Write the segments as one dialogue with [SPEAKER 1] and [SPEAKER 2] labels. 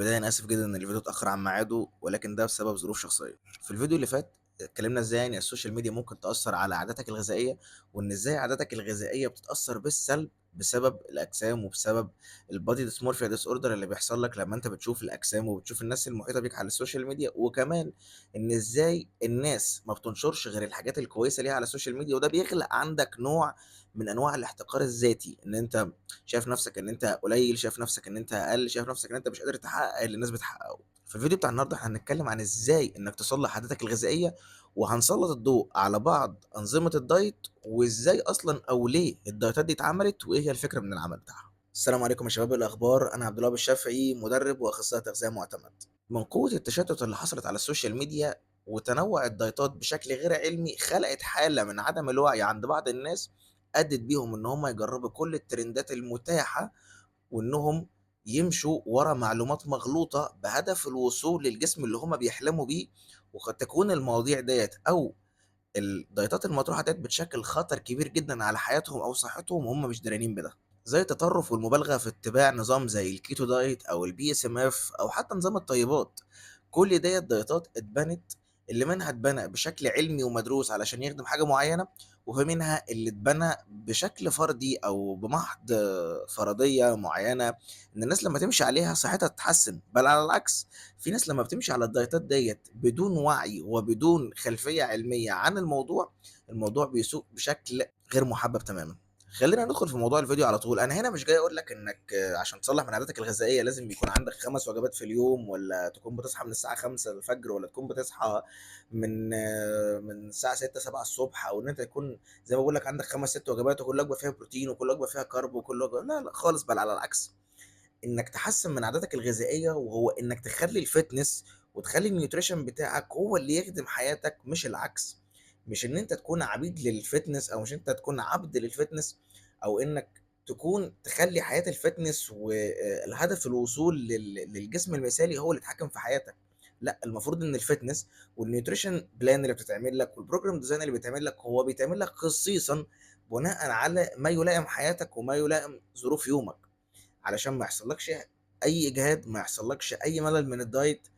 [SPEAKER 1] بداية أنا آسف جدًا إن الفيديو اتأخر عن ميعاده، ولكن ده بسبب ظروف شخصية. في الفيديو اللي فات اتكلمنا إزاي إن ال social media ممكن تأثّر على عاداتك الغذائية، وإن إزاي عاداتك الغذائية بتتأثّر بالسلب بسبب الأجسام وبسبب الbody dysmorphia disorder اللي بيحصل لك لمّا أنت بتشوف الأجسام وبتشوف الناس المحيطة بيك على ال social media، وكمان إن إزاي الناس ما بتنشرش غير الحاجات الكويسة ليها على ال social media، وده بيخلق عندك نوع من أنواع الاحتقار الذاتي، إن أنت شايف نفسك إن أنت قليل، شايف نفسك إن أنت أقل، شايف نفسك إن أنت مش قادر تحقق اللي الناس بتحققه. في الفيديو بتاع النهارده إحنا هنتكلم عن إزاي إنك تصلح عاداتك الغذائية، وهنسلط الضوء على بعض أنظمة ال diet وإزاي أصلًا أو ليه الدايتات دي اتعملت وإيه هي الفكرة من العمل بتاعها. السلام عليكم يا شباب، إيه الأخبار؟ أنا عبد الوهاب الشافعي، مدرب وأخصائي تغذية معتمد. من قوة التشتت اللي حصلت على ال social media وتنوع الدايتات بشكل غير علمي خلقت حالة من عدم الوعي عند بعض الناس أدت بيهم إن هم يجربوا كل الترندات المتاحة وإنهم يمشوا ورا معلومات مغلوطة بهدف الوصول للجسم اللي هم بيحلموا بيه، وقد تكون المواضيع ديت أو الدايتات المطروحة ديت بتشكل خطر كبير جدا على حياتهم أو صحتهم وهم مش داريين بده، زي التطرف والمبالغة في اتباع نظام زي ال keto diet أو ال BSMF أو حتى نظام الطيبات. كل ديت دايتات اتبنت، اللي منها اتبنى بشكل علمي ومدروس علشان يخدم حاجة معينة، وفي منها اللي اتبنى بشكل فردي أو بمحض فرضية معينة إن الناس لما تمشي عليها صحتها تتحسن، بل على العكس في ناس لما بتمشي على الدايتات ديت بدون وعي وبدون خلفية علمية عن الموضوع، الموضوع بيسوء بشكل غير محبب تماما. خلينا ندخل في موضوع الفيديو على طول. انا هنا مش جاي اقول لك انك عشان تصلح من عاداتك الغذائيه لازم يكون عندك 5 وجبات في اليوم، ولا تكون بتصحى من الساعه 5 الفجر، ولا تكون بتصحى من الساعه 6 7 الصبح، او ان انت تكون زي ما بقول لك عندك 5 6 وجبات وكل وجبه فيها بروتين وكل وجبه فيها carb وكل وجبه، لا لا خالص، بل على العكس انك تحسن من عاداتك الغذائيه، وهو انك تخلي ال fitness وتخلي ال nutrition بتاعك هو اللي يخدم حياتك مش العكس. مش ان انت تكون عبيد لل fitness، او مش انت تكون عبد لل fitness، او انك تكون تخلي حياة ال fitness والهدف الوصول للجسم المثالي هو اللي يتحكم في حياتك. لا، المفروض ان ال fitness وال nutrition plan اللي بتتعمل لك وال program design اللي بيتعمل لك هو بيتعمل لك خصيصا بناء على ما يلائم حياتك وما يلائم ظروف يومك، علشان ما يحصلكش اي اجهاد، ما يحصلكش اي ملل من ال diet،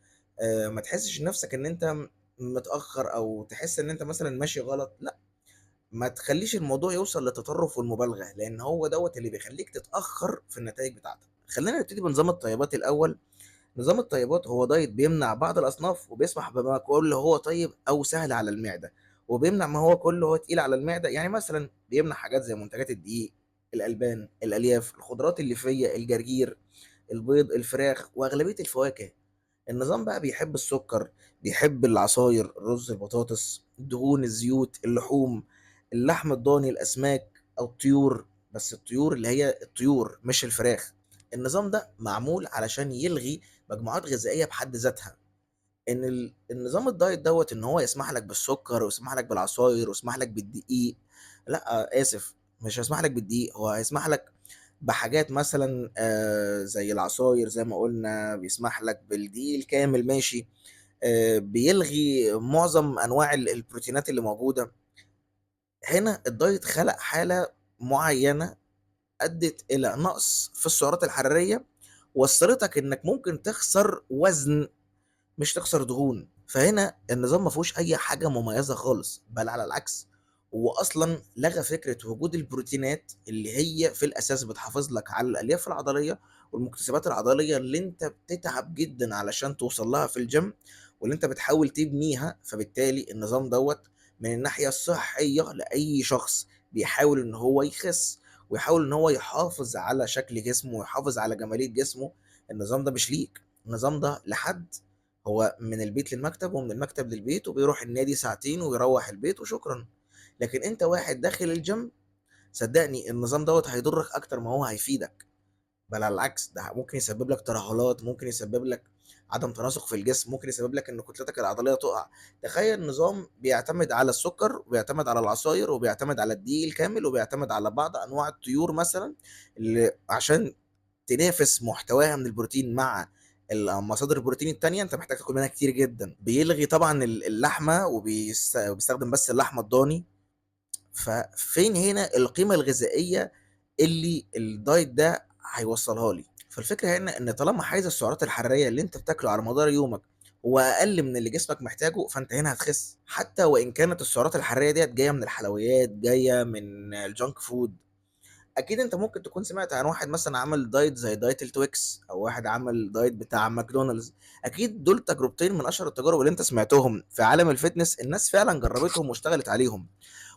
[SPEAKER 1] ما تحسش نفسك ان انت متاخر او تحس ان انت مثلا ماشي غلط. لا، ما تخليش الموضوع يوصل للتطرف والمبالغه، لان هو دوت اللي بيخليك تتاخر في النتائج بتاعتك. خلينا نبتدي بنظام الطيبات الاول. نظام الطيبات هو diet بيمنع بعض الاصناف وبيسمح بما كل هو طيب او سهل على المعده، وبيمنع ما هو كله هو تقيل على المعده. يعني مثلا بيمنع حاجات زي منتجات الدقيق، الالبان، الالياف، الخضروات الليفيه، الجرجير، البيض، الفراخ، واغلبيه الفواكه. النظام بقى بيحب السكر، بيحب العصاير، الرز، البطاطس، الدهون، الزيوت، اللحوم، اللحم الضاني، الاسماك او الطيور، بس الطيور اللي هي الطيور مش الفراخ. النظام ده معمول علشان يلغي مجموعات غذائيه بحد ذاتها. ان النظام ال diet دوت ان هو يسمح لك بالسكر ويسمح لك بالعصاير ويسمح لك بالدقيق، لا اسف، مش هيسمح لك بالدقيق، هو هيسمح لك بحاجات مثلا زي العصاير زي ما قلنا، بيسمح لك بالدقيق الكامل ماشي، بيلغي معظم انواع البروتينات اللي موجوده. هنا ال diet خلق حاله معينه ادت الى نقص في السعرات الحراريه، وصلتك انك ممكن تخسر وزن مش تخسر دهون. فهنا النظام ما فيهوش اي حاجه مميزه خالص، بل على العكس هو اصلا لغى فكره وجود البروتينات اللي هي في الاساس بتحافظ لك على الالياف العضليه والمكتسبات العضليه اللي انت بتتعب جدا علشان توصل لها في الجيم واللي انت بتحاول تبنيها. فبالتالي النظام دوت من الناحيه الصحيه لاي شخص بيحاول ان هو يخس ويحاول ان هو يحافظ على شكل جسمه ويحافظ على جماليه جسمه، النظام ده مش ليك. النظام ده لحد هو من البيت للمكتب ومن المكتب للبيت، وبيروح النادي ساعتين ويروح البيت وشكرا. لكن انت واحد داخل الجيم، صدقني النظام دوت هيضرك اكتر ما هو هيفيدك، بل على العكس ده ممكن يسبب لك ترهلات، ممكن يسبب لك عدم تناسق في الجسم، ممكن يسبب لك ان كتلتك العضليه تقع. تخيل نظام بيعتمد على السكر وبيعتمد على العصاير وبيعتمد على الدقيق الكامل وبيعتمد على بعض انواع الطيور مثلا، اللي عشان تنافس محتواها من البروتين مع المصادر البروتين التانية انت محتاج تاكل منها كتير جدا. بيلغي طبعا اللحمه وبيستخدم بس اللحمه الضاني. ففين هنا القيمه الغذائيه اللي ال diet ده هيوصلها لي؟ فالفكرة هنا إن طالما حيز السعرات الحرارية اللي أنت بتاكله على مدار يومك هو أقل من اللي جسمك محتاجه، فأنت هنا هتخس، حتى وإن كانت السعرات الحرارية ديت جاية من الحلويات، جاية من ال junk food. أكيد أنت ممكن تكون سمعت عن واحد مثلًا عمل diet زي diet ال Twix، أو واحد عمل diet بتاع ماكدونالدز. أكيد دول تجربتين من أشهر التجارب اللي أنت سمعتهم في عالم ال fitness، الناس فعلًا جربتهم واشتغلت عليهم.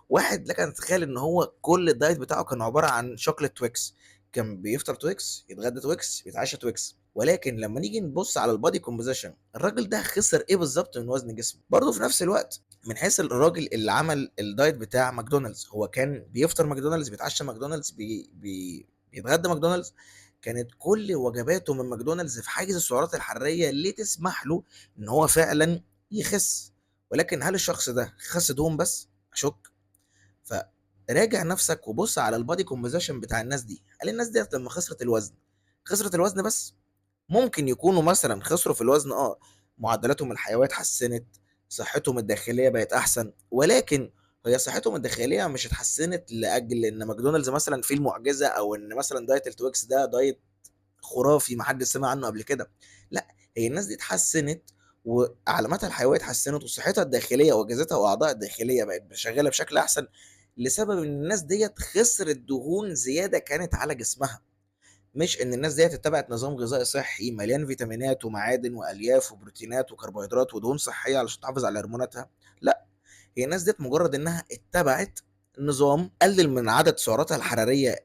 [SPEAKER 1] واحد لك أن تتخيل إن هو كل ال diet بتاعه كان عبارة عن chocolate Twix، كان بيفطر Twix، يتغدى Twix، يتعشى Twix. ولكن لما نيجي نبص على ال body composition، الراجل ده خسر إيه بالظبط من وزن جسمه؟ برضه في نفس الوقت من حيث الراجل اللي عمل ال diet بتاع ماكدونالدز، هو كان بيفطر ماكدونالدز، بيتعشى ماكدونالدز، بيتغدى ماكدونالدز، كانت كل وجباته من ماكدونالدز في حاجز السعرات الحرارية اللي تسمح له إن هو فعلا يخس. ولكن هل الشخص ده خس دهون بس؟ أشك. فراجع نفسك وبص على ال body composition بتاع الناس دي، هل الناس دي لما خسرت الوزن خسرت الوزن بس؟ ممكن يكونوا مثلا خسروا في الوزن، معدلاتهم الحيوية اتحسنت، صحتهم الداخلية بقت أحسن، ولكن هي صحتهم الداخلية مش اتحسنت لأجل إن ماكدونالدز مثلا فيه المعجزة، أو إن مثلا diet ال Twix ده diet خرافي ما حدش سمع عنه قبل كده. لا، هي الناس دي اتحسنت وعلاماتها الحيوية اتحسنت وصحتها الداخلية وأجهزتها وأعضائها الداخلية بقت شغالة بشكل أحسن، لسبب إن الناس ديت خسرت دهون زيادة كانت على جسمها، مش إن الناس ديت اتبعت نظام غذائي صحي مليان فيتامينات ومعادن وألياف وبروتينات وكربوهيدرات ودهون صحية علشان تحافظ على هرموناتها. لا، هي الناس ديت مجرد إنها اتبعت نظام قلل من عدد سعراتها الحرارية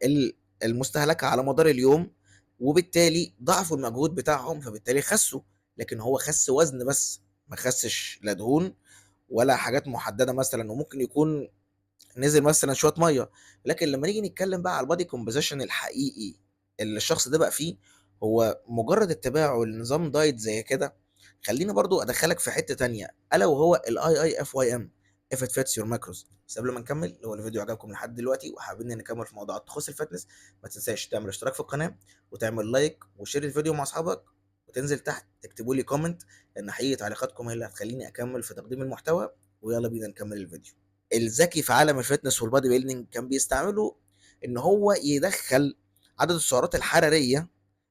[SPEAKER 1] المستهلكة على مدار اليوم، وبالتالي ضعفوا المجهود بتاعهم، فبالتالي خسوا. لكن هو خس وزن بس، ما خسش لا دهون ولا حاجات محددة مثلا، وممكن يكون نزل مثلا شوية مية. لكن لما نيجي نتكلم بقى على ال body composition الحقيقي اللي الشخص ده بقى فيه، هو مجرد اتباعه لنظام diet زي كده. خليني برضو ادخلك في حتة تانية، الا وهو ال IIFYM، if it fits your macros. بس قبل ما نكمل، لو الفيديو عجبكم لحد دلوقتي وحابين نكمل في موضوعات تخص ال fitness، ما تنساش تعمل اشتراك في القناة وتعمل like و share الفيديو مع اصحابك، وتنزل تحت تكتبوا لي comment، لان حقيقة تعليقاتكم هي اللي هتخليني اكمل في تقديم المحتوى. ويلا بينا نكمل الفيديو. الذكي في عالم ال fitness وال bodybuilding كان بيستعمله ان هو يدخل عدد السعرات الحرارية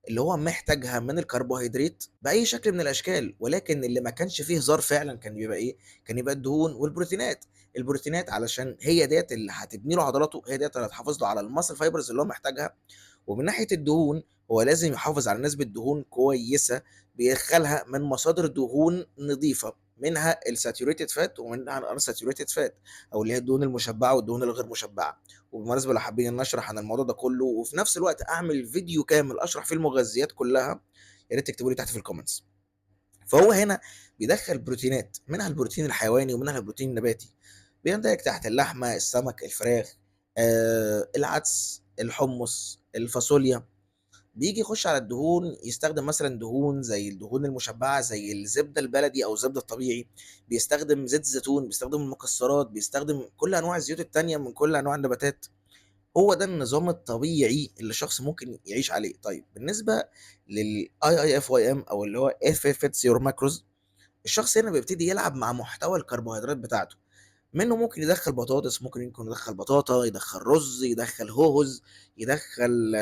[SPEAKER 1] اللي هو محتاجها من الكربوهيدرات باي شكل من الاشكال، ولكن اللي ما كانش فيه هزار فعلا كان بيبقى ايه؟ كان يبقى الدهون والبروتينات. البروتينات علشان هي ديت اللي هتبني له عضلاته، هي ديت اللي هتحافظ له على ال muscle fibers اللي هو محتاجها. ومن ناحية الدهون هو لازم يحافظ على نسبه دهون كويسة بيدخلها من مصادر دهون نظيفة، منها ال saturated fat ومنها ال unsaturated fat، او اللي هي الدهون المشبعة والدهون الغير مشبعة. وبالمناسبة لو حابين ان اشرح عن الموضوع ده كله وفي نفس الوقت اعمل فيديو كامل اشرح فيه المغذيات كلها، يا ريت تكتبوا لي تحت في ال comments. فهو هنا بيدخل بروتينات، منها البروتين الحيواني ومنها البروتين النباتي، بيندرج تحت اللحمة، السمك، الفراخ، العدس، الحمص، الفاصوليا. بيجي يخش على الدهون، يستخدم مثلا دهون زي الدهون المشبعة زي الزبدة البلدي او الزبدة الطبيعي، بيستخدم زيت الزيتون، بيستخدم المكسرات، بيستخدم كل انواع الزيوت التانية من كل انواع النباتات. هو ده النظام الطبيعي اللي الشخص ممكن يعيش عليه. طيب بالنسبة لل IIFYM او اللي هو if it fits your macros، الشخص هنا بيبتدي يلعب مع محتوى الكربوهيدرات بتاعته، منه ممكن يدخل بطاطس، ممكن يكون يدخل بطاطا، يدخل رز، يدخل هوز، يدخل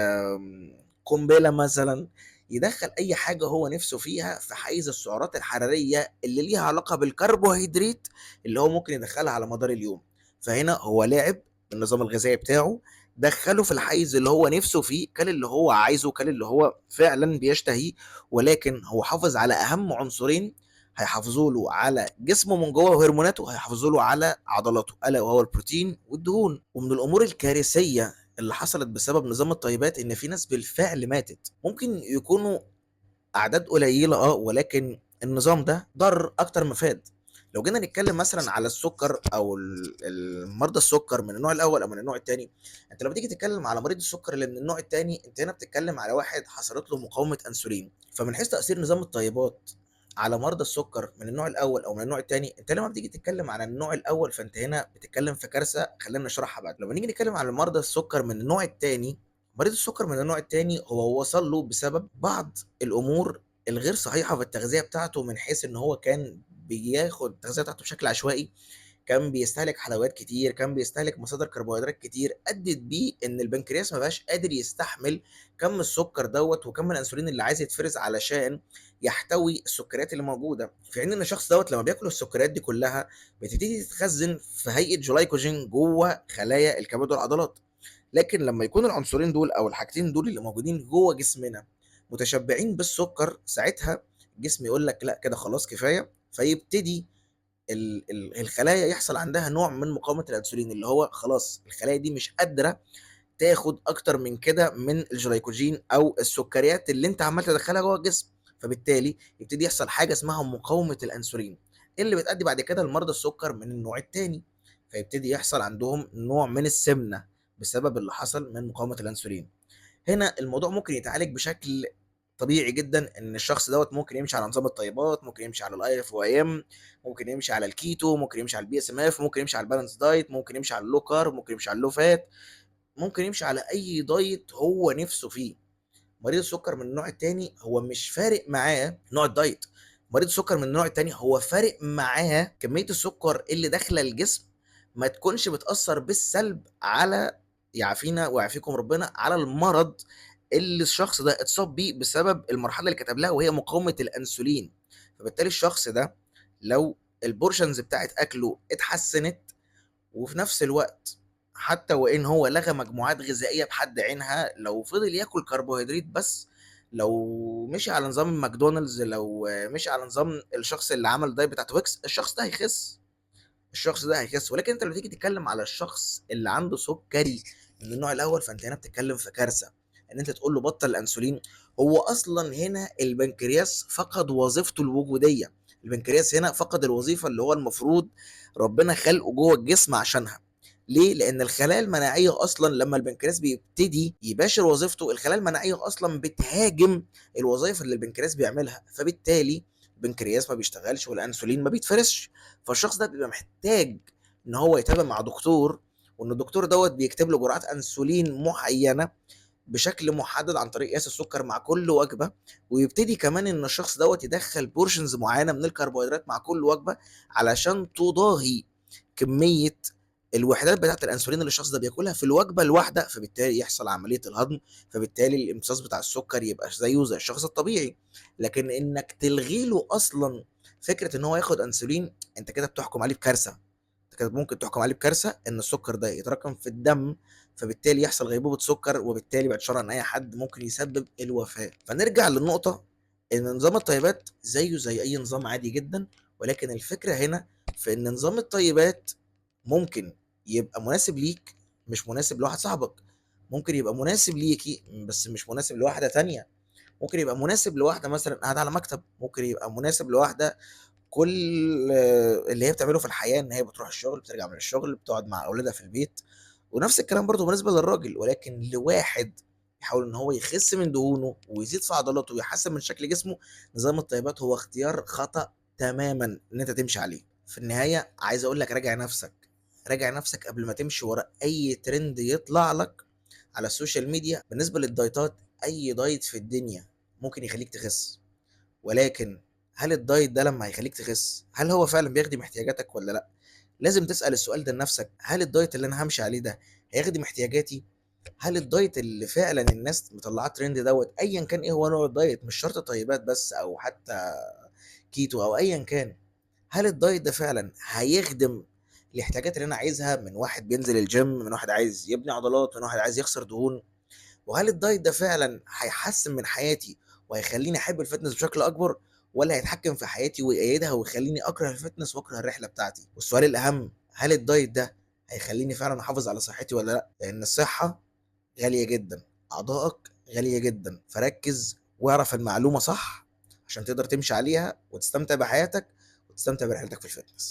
[SPEAKER 1] قنبلة مثلا، يدخل اي حاجة هو نفسه فيها في حيز السعرات الحرارية اللي ليها علاقة بالكربوهيدرات اللي هو ممكن يدخلها على مدار اليوم. فهنا هو لاعب النظام الغذائي بتاعه، دخله في الحيز اللي هو نفسه فيه، كل اللي هو عايزه، كل اللي هو فعلا بيشتهيه، ولكن هو حافظ على اهم عنصرين هيحافظوا له على جسمه من جوه وهرموناته، هيحافظوا له على عضلاته، الا وهو البروتين والدهون. ومن الامور الكارثية اللي حصلت بسبب نظام الطيبات ان في ناس بالفعل ماتت، ممكن يكونوا اعداد قليله ولكن النظام ده ضر اكتر ما فاد. لو جينا نتكلم مثلا على السكر او المرضى السكر من النوع الاول او من النوع الثاني، انت لما تيجي تتكلم على مريض السكر اللي من النوع الثاني، انت هنا بتتكلم على واحد حصلت له مقاومة انسولين. فمن حيث تاثير نظام الطيبات على مرضى السكر من النوع الاول او من النوع الثاني، انت لما بتيجي تتكلم على النوع الاول فانت هنا بتتكلم في كارثة، خلينا نشرحها بعد. لما نيجي نتكلم على مرضى السكر من النوع الثاني، مريض السكر من النوع الثاني هو وصل له بسبب بعض الامور الغير صحيحه في التغذية بتاعته، من حيث ان هو كان بياخد التغذية بتاعته بشكل عشوائي، كان بيستهلك حلويات كتير، كان بيستهلك مصادر كربوهيدرات كتير، أدِّت بيه إن البنكرياس ما بقاش قادر يستحمل كم السكر دوّة وكم الأنسولين اللي عايز يتفرز علشان يحتوي السكريات اللي موجودة. في حين إن الشخص دوّة لمّا بياكل السكريات دي كلها بتبتدي تتخزن في هيئة جلايكوجين جوه خلايا الكبد والعضلات. لكن لما يكون العنصرين دول أو الحاجتين دول اللي موجودين جوه جسمنا متشبعين بالسكر، ساعتها الجسم يقول لك لأ كده خلاص كفاية، فيبتدي الخلايا يحصل عندها نوع من مقاومة الأنسولين، اللي هو خلاص الخلايا دي مش قادرة تاخد أكتر من كده من الجلايكوجين أو السكريات اللي أنت عمال تدخلها جوه الجسم، فبالتالي يبتدي يحصل حاجة اسمها مقاومة الأنسولين، اللي بتأدي بعد كده لمرضى السكر من النوع التاني، فيبتدي يحصل عندهم نوع من السمنة بسبب اللي حصل من مقاومة الأنسولين. هنا الموضوع ممكن يتعالج بشكل طبيعي جدا، ان الشخص دوت ممكن يمشي على نظام الطيبات، ممكن يمشي على ال IFOM، ممكن يمشي على الكيتو، ممكن يمشي على ال BSMF، ممكن يمشي على ال balanced diet، ممكن يمشي على ال low carb، ممكن يمشي على ال low fat، ممكن يمشي على اي diet هو نفسه فيه. مريض السكر من النوع الثاني هو مش فارق معاه نوع ال diet، مريض السكر من النوع الثاني هو فارق معاه كمية السكر اللي داخله الجسم ما تكونش بتأثر بالسلب على، يعافينا ويعافيكم ربنا، على المرض اللي الشخص ده اتصاب بيه بسبب المرحلة اللي كتب لها وهي مقاومة الأنسولين. فبالتالي الشخص ده لو ال portions بتاعت أكله اتحسنت، وفي نفس الوقت حتى وإن هو لغى مجموعات غذائية بحد عينها، لو فضل ياكل كربوهيدرات بس، لو مشي على نظام ماكدونالدز، لو مشي على نظام الشخص اللي عمل diet بتاع تويكس، الشخص ده هيخس، الشخص ده هيخس. ولكن انت لما تيجي تتكلم على الشخص اللي عنده سكري من النوع الاول، فانت هنا بتتكلم في كارثة، ان انت تقول له بطل الانسولين. هو اصلا هنا البنكرياس فقد وظيفته الوجودية، البنكرياس هنا فقد الوظيفة اللي هو المفروض ربنا خلقه جوه الجسم عشانها. ليه؟ لان الخلايا المناعية اصلا لما البنكرياس بيبتدي يباشر وظيفته، الخلايا المناعية اصلا بتهاجم الوظائف اللي البنكرياس بيعملها، فبالتالي البنكرياس ما بيشتغلش والانسولين ما بيتفرزش. فالشخص ده بيبقى محتاج ان هو يتابع مع دكتور، وان الدكتور دوت بيكتب له جرعات انسولين معينة بشكل محدد عن طريق قياس السكر مع كل وجبة، ويبتدي كمان ان الشخص دوت يدخل portions معينة من الكربوهيدرات مع كل وجبة علشان تضاهي كمية الوحدات بتاعه الانسولين اللي الشخص ده بياكلها في الوجبة الواحدة، فبالتالي يحصل عملية الهضم، فبالتالي الامتصاص بتاع السكر يبقى زيه زي الشخص الطبيعي. لكن انك تلغي له اصلا فكرة ان هو ياخد انسولين، انت كده بتحكم عليه بكارثه، انت كده ممكن تحكم عليه بكارثه ان السكر ده يتراكم في الدم، فبالتالي يحصل غيبوبة سكر، وبالتالي بعد شر عن اي حد ممكن يسبب الوفاة. فنرجع للنقطة ان نظام الطيبات زيه زي اي نظام عادي جدا، ولكن الفكرة هنا في ان نظام الطيبات ممكن يبقى مناسب ليك مش مناسب لواحد صاحبك، ممكن يبقى مناسب ليكي بس مش مناسب لواحدة تانية، ممكن يبقى مناسب لواحدة مثلا قاعدة على مكتب، ممكن يبقى مناسب لواحدة كل اللي هي بتعمله في الحياة ان هي بتروح الشغل، بترجع من الشغل، بتقعد مع اولادها في البيت. ونفس الكلام برضو بالنسبة للراجل. ولكن لواحد يحاول ان هو يخس من دهونه ويزيد في عضلاته ويحسن من شكل جسمه، نظام الطيبات هو اختيار خطأ تماما ان انت تمشي عليه. في النهاية عايز اقول لك راجع نفسك، راجع نفسك قبل ما تمشي ورا اي ترند يطلع لك على ال social media. بالنسبة للدايتات، اي diet في الدنيا ممكن يخليك تخس، ولكن هل ال diet ده لما هيخليك تخس هل هو فعلا بيخدم احتياجاتك ولا لا؟ لازم تسأل السؤال ده لنفسك، هل ال diet اللي انا همشي عليه ده هيخدم احتياجاتي؟ هل ال diet اللي فعلا الناس مطلعاه ترند دوت، ايا كان ايه هو نوع ال diet، مش شرط طيبات بس او حتى كيتو او ايا كان، هل ال diet ده فعلا هيخدم الاحتياجات اللي انا عايزها من واحد بينزل الجيم، من واحد عايز يبني عضلات، من واحد عايز يخسر دهون؟ وهل ال diet ده فعلا هيحسن من حياتي وهيخليني احب ال fitness بشكل اكبر، ولا هيتحكم في حياتي ويقيدها ويخليني اكره ال fitness واكره الرحلة بتاعتي؟ والسؤال الاهم، هل ال diet ده هيخليني فعلا احافظ على صحتي ولا لا؟ لان الصحة غالية جدا، اعضائك غالية جدا، فركز واعرف المعلومة صح عشان تقدر تمشي عليها وتستمتع بحياتك وتستمتع برحلتك في ال fitness.